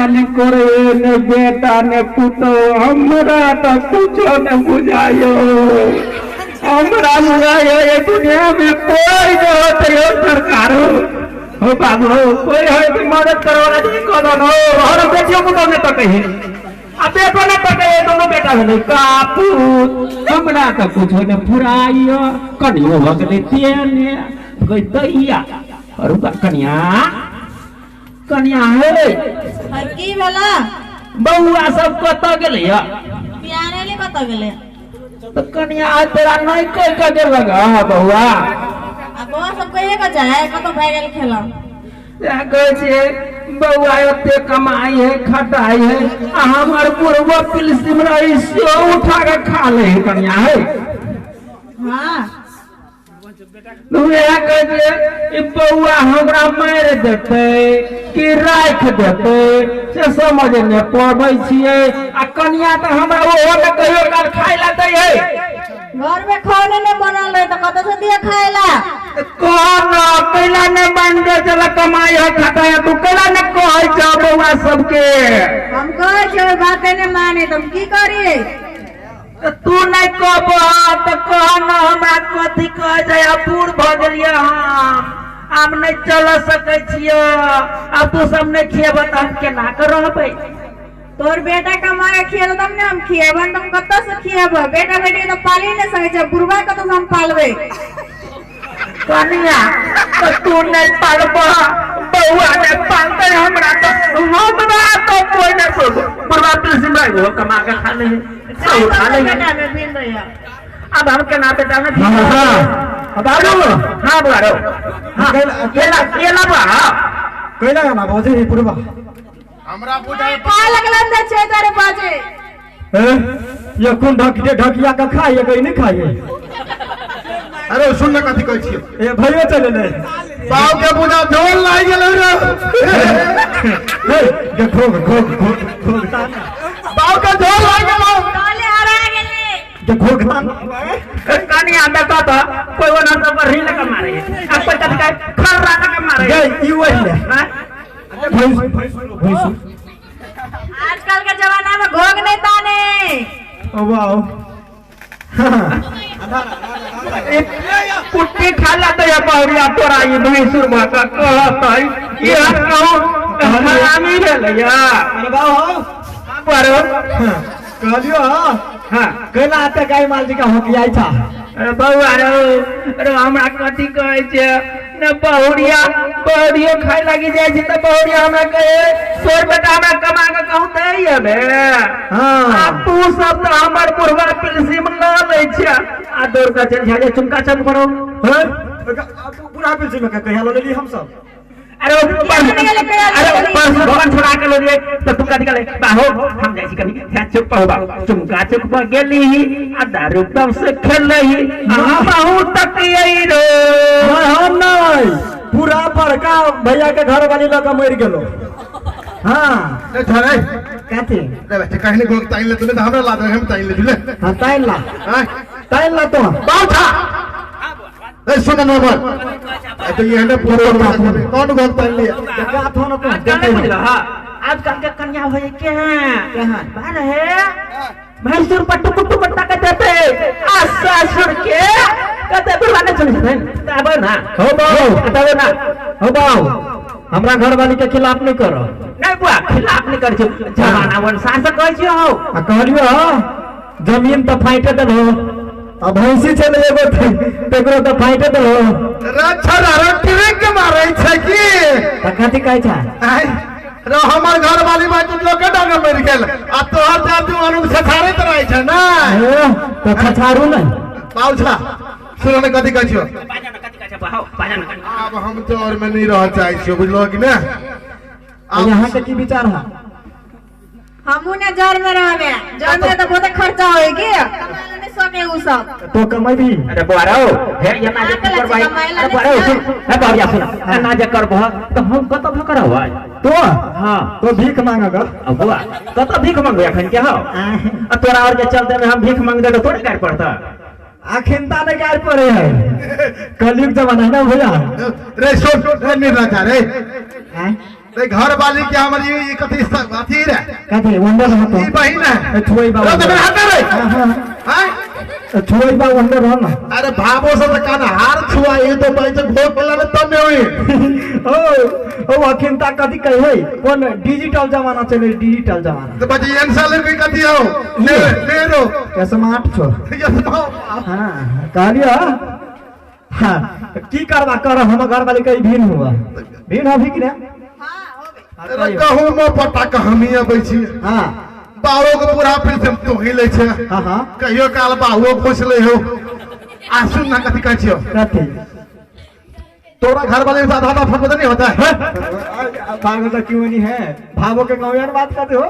ने करे ने बेटा ने पुतोह, हमरा तऽ कुछो ने बुझायो। हमरा बुझायो ये दुनिया में कोई न होते हो सरकार हो बाबू हो, कोई है तो मदद करो ना जी कदन हो। और बेटियों पुतोह ने तो कही आ बेटो ने तो कही, दोनों बेटा भेलै कापूत। हमरा तऽ कुछो ने फुराइयो, कनियो भऽ गेलै तेने गई दैया। अरु कनिया कनिया हे की भेला? बौआ सब कतऽ गेलै या? बियाने ले कतऽ गेलै? तऽ कनिया आइ तोरा नहि कहि कऽ गेलक हँ बौआ? आ बौआ सब कहिए कऽ जाय कतऽ भए गेल खेला? सएह कहै छियै बौआ एते कमाइ है खटाइ है आ हमर बुढ़बो पिलसिम रही सेहो उठा कऽ खा लै है कनिया हे। हाँ। उएह कहै छै ई बौआ हमरा मारि देतै कि राखि देतै से समझ नहि पबै छियै। आ कनिया तऽ हमरा ओहो ने कहियो काल खाय लए दै है। घर में खाने नहीं बनल रहे तो कतऽ से दिया खाय ला? कह न कैला ने बन दे चल कमाई है खटाई है, तू कैला ने कहै छ बौआ सबके? हम कहै छियै बाते नहि माने तऽ हम की करी? तू नहीं कहबह तऽ कह न हमरा कथी कहै छै। आब बूढ़ भऽ गेलियै हम, आब नहि चल सकै छियै, आब तू सब नहि खियेबह तऽ हम केना कऽ रहबै? तोर बेटा कमा के खियेतौ तब ने हम खियेबह, तऽ हम कतऽ से खियेबह? बेटा बेटी के तऽ पाली नहि सकै छै, बुढ़बा कतऽ से हम पालबै? कनिया तऽ तू नहि पालबह, बौआ नहि पालतै हमरा तऽ हमरा तऽ कोइ नहि बुढ़बा तुलसी भाई वो कमा के खा ले सब खा ले। बेटा में बिन रहिया। अब हम केना बेटा में? हाँ बाबू। हाँ बुआ रो। हाँ केला केला बुआ। हाँ कैला ना बाबूजी ई पुरबा हमरा बुझाय खा लगलन दे छै तारे बाजे। ए ये कोन ढक ढकिया के खाइए कहीं नहीं खाइए? अरे सुन न कथी कहै छियै। ए भैया चले ले बाप के बुझा झोल लागि गेलै रे। ए देखो घोक घोक घोक बाप के झोल लागि गेलै। तोले हरा गेलै। देखो घान कनिया देखो तो कोई ओना सब पर रील के मारे आ कोई कथी कहै खर्रा के मारे। गई ई वही ले हाँ? भैंस भैंस। आजकल के जमाना में घोग नहीं ताने। Oh wow. कुट्टी खा लेते है बहुरिया तोरा ई भैंसुर भऽ कऽ कहतै ई हम कहूँ हरामी भेलै या। अरे बाबू। बरो। कहलियो हाँ। हाँ। कैला आते गाय माल जी का होकियाई था। अरे बौआ रो रो हमरा कथी कहै छै ने बहुरिया बहुरियो खाय लागि जाइ छै तऽ बहुरिया हमरा कहे तोर बेटा हमरा कमा कऽ कहूँ दै बे। हाँ। आ तू सब तऽ हमर बुढ़वा पिलसिम लऽ लै छै आ दौड़ कऽ चलि जाइ चुमका चम करो। हैं बुढ़ा पिलसिम के कहिया लऽ लेली हम सब? अरे अरे भगवान छोड़ा के ले तो तुमका निकले बाहो हम जाइ छी कभी चुप हो बा चुमका चुप पर गेली आ दारू तब से खेलही हम बहुत तकियै रो। हम नहीं पूरा बड़का भैया के घर वाली लऽ के मरि गेलो। हाँ। ए छोरे कथी? रे बच्चा कहने को ताइन ले तूने तो हमरा ला दे हम ताइन ले ले। हाँ ताइन ला। हां ताइन ला तो। बाप था। ए सुन न बोल। ए तो ये है पूरा कौन गोग ताइन लिया? देखा तो न तो। आजकल नहीं बुझल हां आजकल के कन्या होय के हैं बाहर है भैंसुर पर टुकुर टुकुर ताके देते आ ससुर के कहते बुढ़वा नहीं चल जेतै तब ना हो बाबू। तब ना हो बाबू हमरा घर वाली के खिलाफ नहीं करो। नहीं बुआ खिलाफ नहीं कर छियो जमाना अनुसार से कहै छियो हो। आ कहलियो जमीन तो फाइटे देलहो आ भैंसी छलै एगो तेकरो तो फाइटे देलहो। रे छोरा रे ट्रेक के मारै छै की? त कथी कहै छै? आय रे हमर घर वाली बात लोग के डांग मरि गेल आ तोहर जादू अनु छछारैत रहै छै ना। ए तो छछारू नहीं। बाबूछा सुन ने कथी कहै छियो? बाजा ना कथी कहै छै बुआ बाजा ना। आब हम तो और में नहीं रह चाहै छियो बुझलो कि ने? अब यहाँ के की विचार है? हमू ने जर में रहबे, जर में तो बहुत खर्चा होएगी, कमाए नहीं सके उ सब। तो कमेबी। अरे बुआ रो हे ये ना जे करबै। अरे बुआ रो सुन हे बुआ सुन ना जे करबह तो हम कत भ करबै? तो हां तो भीख मांगग। अब बुआ कत भीख मांगबै अखन के हौ? आ तोरा और के चलते में हम भीख मांग दे तो तोरे गाड़ पड़ता। अखिनता नहीं गाड़ पड़े है, कलयुग जमाना है ना भैया। रे सुन रे निर्लज्जा रे। हैं? रे घर वाली के हमर ई कथी अथी रे कथी वंडर होतो ई बहिन है छुई बा रे तो मेरे हाथ रे हां छुई बा वंडर हो ना। अरे भावो से त कान हार छुआ ई तो भाई से भोग पेला में तब में होई। ओ ओ अखिन ता कथी कहि है कोन डिजिटल जमाना चले डिजिटल जमाना तो बच्चे एन साल के कथी हो ले ले रो स्मार्ट छो। हां कहलियो हां की करबा कर हम घर वाली कहीं भीन हुआ भीन होभी कि ना। हां होबे। अरे कहू मो पटा कहानी अबै छी। हां बाबो के पूरा फिर से तू ही ले छे। हां हां कहियो काल बाबो पूछ ले हो आ सुन ना कथी कहै छियो कथी तोरा घर वाले के साथ आधा फटबो नहीं होता है भागो तो क्यों नहीं है भावो के गांव यार बात करते हो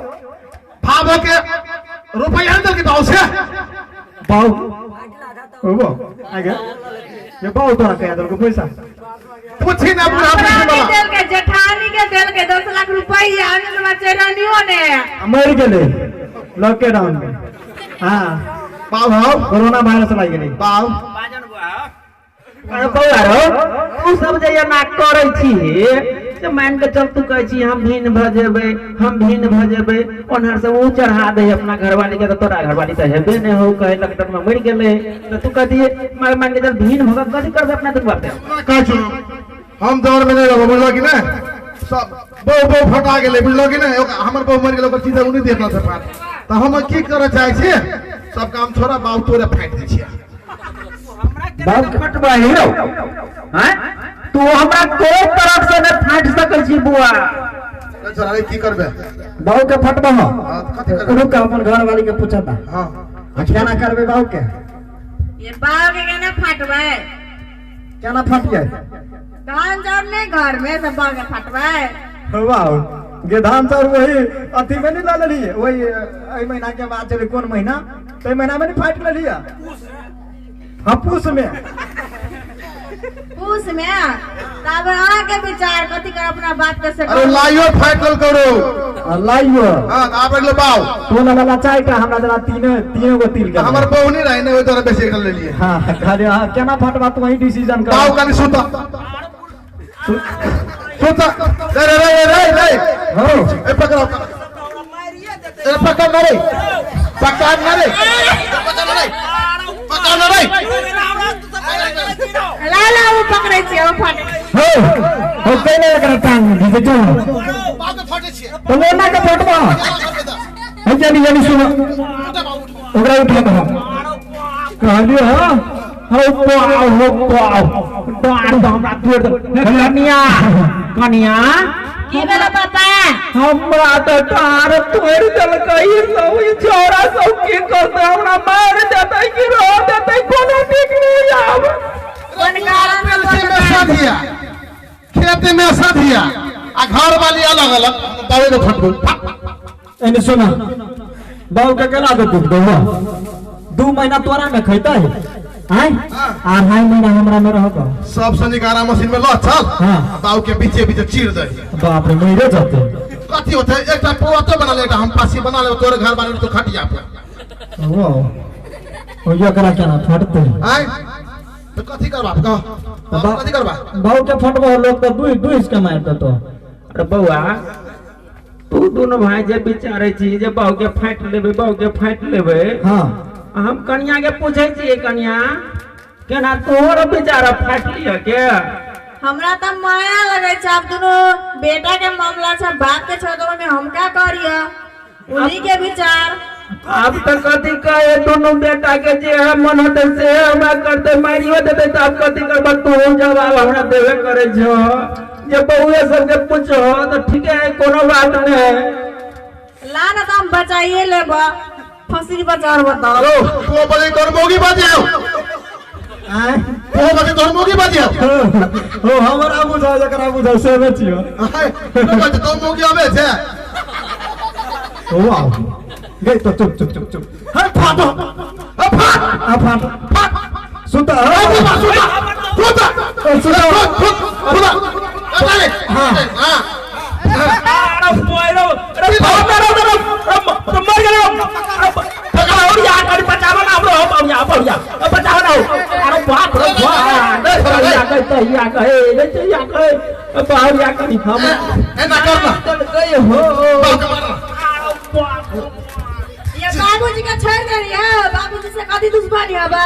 भावो के रुपया अंदर के भाव से बाऊ ओ आगे ये बाऊ तोरा कह दल को पैसा पूछी ना बुढ़ा हमरा नहीं देल के जेठानी के देल के 10 लाख रुपया आने से चेरानियो ने मर गेले लॉकडाउन में। हां बाऊ हां कोरोना वायरस लागि गेलै बाऊ अरे बौआ रो तू सब जे एना करै छी से मान के चल तू कहै छी हम भिन्न भ जेबै हम भिन्न भ जेबै ओनहर से ऊ चढ़ा दे अपना घरवाली के तो तोरा घरवाली तो हेबे नहीं हो कहे लॉकडाउन में मर गेलै तो तू कहती मान के चल भिन्न भ कथी करबै अपना दुनू बाप कहै छी हम दौड़ में नहीं रहबो बुझलो कि नहीं सब बहु बहु फटा गेलै बुझलो कि नहीं हमर बहु मर गेलै ओकर चीज उ नहीं देखला से पार त हम की करऽ चाहै छी सब काम छोड़ा बाऊ तोरे फाटि दै छियै। बाप फटबा हीरो हैं तू हमरा कोई तरफ से न फाट सकै छी बुआ। छोड़ा रे की करबे बाऊ के फटबा हो कथी करबे रुक अपन घर वाली के पूछता। हां केना करबे बाऊ के ये बाऊ के केना फाटबै केना फाट जाए धान चाउर नहीं घर में सब बाऊ के फाटबै। वाह गे धान चाउर वही अथी में नहीं ला लेलिए वही एहि महीना के बाद चले कोन महीना तो महीना में नहीं फाट लेलिए पूस में पूस में तब अहाँ के विचार कथी कर अपना बाप के से अरे लाइयो फाटल करो लाइयो। हां आप अगले बाऊ टोला वाला चाय का हमरा जरा तीन तीन गो तिल के हमर बहु नहीं रहे ने ओइ तोरा बेसी कर लेलिए। हां खाली हां केना फटबा तू वही डिसीजन कर बाऊ कनी सुता सुता रे रे रे रे रे हो ए पकड़ो ए पकड़ ना रे पकड़ ना रे पकड़ ना रे पकड़ ना रे ला ला वो पकड़ै छी ओ फाटे हो हो केना एकरा टांग दे चल बाऊ के फाटे छी तो लोना के फटबा हो जानी जानी सुनो ओकरा उठा कहो कहलियो हां हो पाओ हो पाओ डार तो हमरा तोड़ दे कनिया कनिया की भेल पापा हमरा तो डार तोड़ देलकै सब ई छोरा सब की करतै हमरा मार देतै कि रो देतै कोनो ठीक नहीं आब कोन कारण से में सधिया खेत में सधिया आ घर वाली अलग अलग बाऊ के फटबो एने सुना बाऊ के केना दे दुख दो 2 महीना तोरा में खैतै आय आ 2.5 महीना हमरा में रहब सब शनिकारा मशीन में ल चल। हां बाऊ के पीछे पीछे चीर दे बाप रे मरे जते कथी होते एकटा पौआ तो बना ले एकटा हम पासी बना ले तोरे घर वाले तो खटिया पर वो ओ एकरा केना फटतै आय तो कथी करबा कह कथी करबा बाऊ के फटबो लोग तो दुई दुई के मार देतो। अरे बौआ तू दोनों भाई जे विचारै छी जे बाऊ के फाटि लेबै बाऊ के फाटि लेबै। हां हम कनिया के पूछै छियै कनिया केना तोहर बेचारा फाटि लिय के हमरा त माया लगै छै अब दोनों बेटा के मामला छै बाप के छै तो में हम का करिय उन्हीं के विचार अब तो कथी कहे दोनों बेटा के जे मन होते से हमरा करते मारियो देते त अब कथी करब तू जवाब हमरा देबे करै छो जे बउए सबके पूछो तो ठीक है कोनो बात नहीं ला ना तो हम बचाइए लेब फसरी बचार बताओ। हेलो तो बजे तोर मोगी बाजे हो आय तो बजे तोर मोगी बाजे हो हो हमरा बुझाओ जकरा बुझाओ से में छियो आय तो बजे तोर मोगी आवे छे ओ आओ गई तो चुप चुप चुप चुप हर फाटो अ फाट आ फाट फाट सुता सुता सुता सुता सुता अरे हां हां अरे पोयरो अरे अरे मर गेलो पकड़ और यार करी बचावा ना हमरो हम या पर या बचावा ना अरे बाप रे बाप तहिया कहे रे तहिया कहे बाहरिया करी हम एना करना गए हो। ये बाबूजी का छोड़ दे रही है, बाबूजी से कथी दुश्मनी है बा?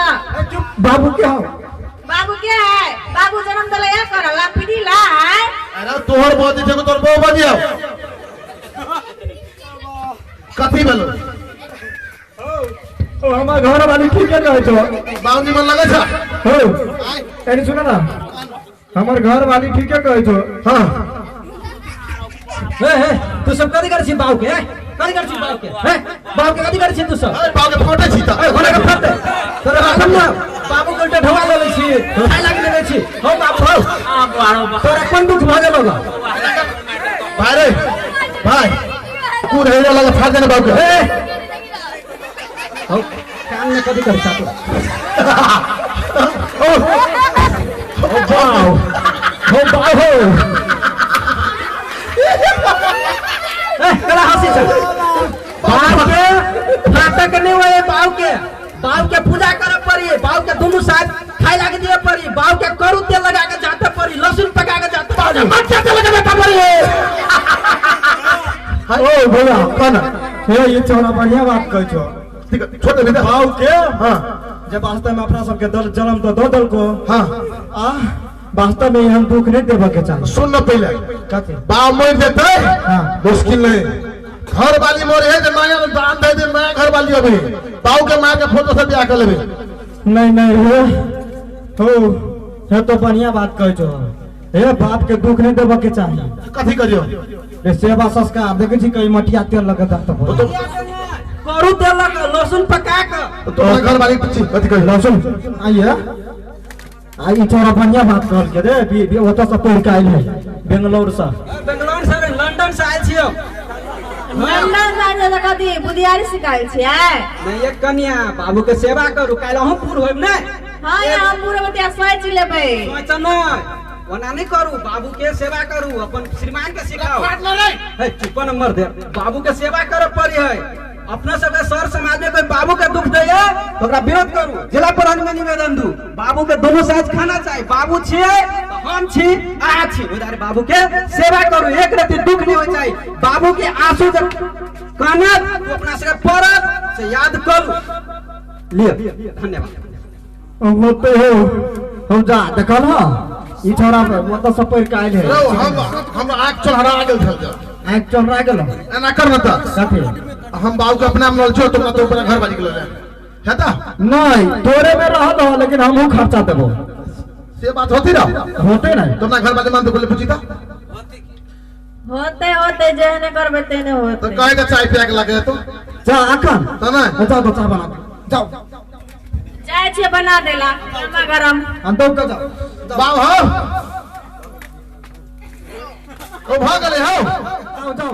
चुप, बाबू क्या हो? बाबू क्या है? बाबू जन्म दला या करला पीढ़ी ला है। अरे तोहर बाजी छे तोहर बहु बाजी हो कथी भेलो? ओ हमार घर वाली ठीक है छो बाबू निमन लगे छ हो। एनी सुन ना, हमर घर वाली ठीक है कहै छो। हां हे हे तू सब कथी करै छी बाबू के? कथी करै छी बाबू के? हे बाबू के कथी करै छी तू सब? अरे बाबू के फोटे छी त ए घोड़ा के फोटे तोरा अपन ना बाबू के उल्टा ढवा लेले छी, खाय लाग लेले छी। हो बाबू हो तोरा कोन दुख भ गेलो ग? भाई रे भाई कुर हे वाला फाड़ देने बाबू के। हे हो कान में कथी करै छ तू? ओ हो बाऊ हो बाऊ हो। ए कला हंसी छ बाप के फाटक नहीं हुए बाऊ के, बाऊ के पूजा करे पड़ी, बाऊ के दोनों साइड खाए लागे दिए पड़ी, बाऊ के करू तेल लगा के जाते पड़ी, लहसुन पका के जाते पड़ी, मरचा तेल लगा के जाते पड़ी। ओ भैया कौन हे ये छोरा बढ़िया बात कहै छो। ठीक छोड़ दे बेटा बाऊ के। हां जब वास्तव में अपना सबके दल जन्म तो दो दल को। हां आ वास्तव में हम दुख नहीं देवे के चाही। सुन न पहले कथी बाऊ मर जेतै। हां मुश्किल नहीं, घर वाली मोर है जे माया में दान दे दे, माया घर वाली अभी बाऊ के मां के फोटो से ब्याह कर लेबे। नहीं नहीं हो हो हे तो बढ़िया बात कहै छो। हे बाप के दुख नहीं देवे के चाही। कथी करियो रे सेवा संस्कार देखै छी कई मटिया तेल लगा जात तो करू तेल लगा लहसुन पका के तो घर वाली पूछी कथी कहियो लहसुन आइए आई छोरा बढ़िया बात कहल के रे बी ओतऽ से पढ़ के आइल है बेंगलोर से। बेंगलोर से लंदन से आइल छियो। लंदन से आइल कथी बुधियारी सिखाइल छियै? नहीं एक कन्या बाबू के सेवा करू, काल्हि अहूँ पूर होइब ने। हां हम पूर होब त सोच लेबै। सोच नै ओना नहीं करू, बाबू के सेवा करू, अपन श्रीमान के सिखाओ। हे चुप नंबर दे, बाबू के सेवा करे पड़ी है। अपना सबके सर समाज में कोई बाबू के दुख दे तो ओकरा विरोध करू, जिला प्रधान में निवेदन दू। बाबू के दोनों साइज खाना चाहिए, बाबू छियै हम छी अहाँ छी, उधर बाबू के सेवा करू, एक रति दुख नहीं हो चाहिए। बाबू के आंसू जब कानत तो अपना सबके पड़त से याद करू। लिअ धन्यवाद। होते हो हम जा देखल ह ई छोरा ओतऽ से पढ़ के आइल है। हम आंख चढ़ा गेल छल, आंख चढ़ा गेल एना कर न त कथी हम बाबू के अपना में छो तुम तो अपना घर बाजी के ले है त नहीं तोरे में रहल हो लेकिन हमहू खर्चा देबो से बात होती रह होते नहीं तुम घर बाजी मान तो बोले पूछी त होते होते जेहने करबे तेने होते तो काहे का चाय पिया के लगे तो जा अखन त ना जाओ तो चाय बना जाओ चाय छे बना देला गरमा गरम हम तो का जाओ बाबू हो ओ भ गेलै हो जाओ जाओ।